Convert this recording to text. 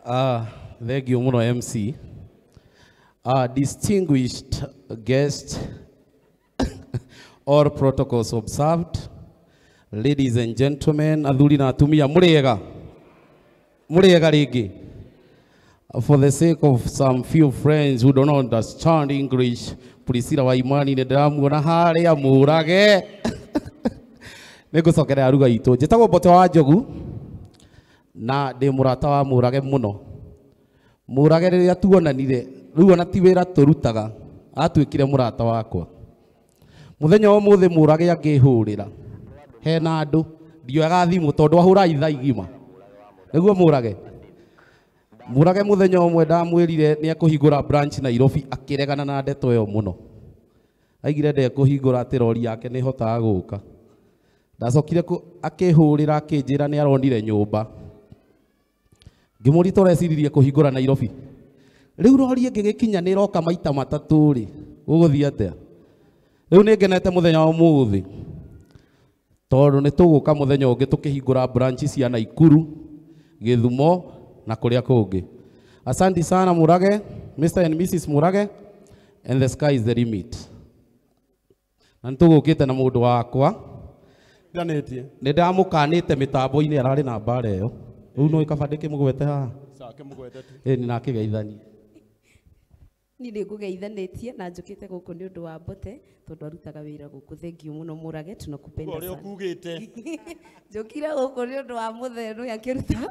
Thank you mũno MC. Distinguished guest, all protocols observed. Ladies and gentlemen, athuri na atumia, mũrĩega? Mũrĩega rĩngĩ? For the sake of some few friends who don't understand English, Priscilla Waimani nĩ ndĩramuona harĩa mũrage. Nĩ ngũcokerera ruga itũ. Njĩtagwo Mbote wa Njogu na ndĩ mũrata wa Mũrage mũno. Mũrage rĩrĩa tuonanire, rĩu ona ti wĩra tũrutaga, atuĩkire mũrata wakwa. Mũthenya wa ũmũthĩ Mũrage angĩhũrĩra hena andũ, ndioyaga thimũ tondũ ahũra ithaa igima. Nĩguo Mũrage. Mũrage mũthenya ũmwe ndamwĩrire nĩ ekũhingũra branch Nairobi, akĩregana na ndeto ĩyo mũno. Aigire ndekũhingũra, atĩ rori yake nĩ ĩhotaga gũka. Ndacokire akĩhũrĩra akĩnjĩra nĩ aronire nyũmba. Ngĩmũria tũreciririe kũhingũra Nairobi. Rĩu rori ĩngĩgĩkinya nĩ ĩroka maita matatũ rĩ, gũgũthiĩ atĩa? Rĩu nĩ ngenete mũthenya wa ũmũthĩ tondũ nĩ tũgũka mũthenya ũngĩ tũkĩhingũra branch cia Naikuru, Gĩthumo na kũrĩa kũngĩ. Asante sana Murage, Mr. and Mrs. Murage, and the sky is the limit. Na nĩ tũgũkĩte na mũndũ wakwa. Ndanĩtie. Nĩ ndamũkanĩte mĩtambo-inĩ, ararĩ na mbara ĩyo. Rĩu no kaba ndĩkĩmũgwete haha. Sawa, kĩmũgwete tu. Ĩni na akĩgeithanie. Niĩ nĩ ngũgeithanĩtie na njũkĩte gũkũ nĩ ũndũ wa Mbote tondũ arutaga wĩra gũkũ. Thank you mũno Mũrage, tunakupenda Ũrĩa sana. ũkugĩte. Njũkire gũkũ nĩ ũndũ wa mũthee akĩruta.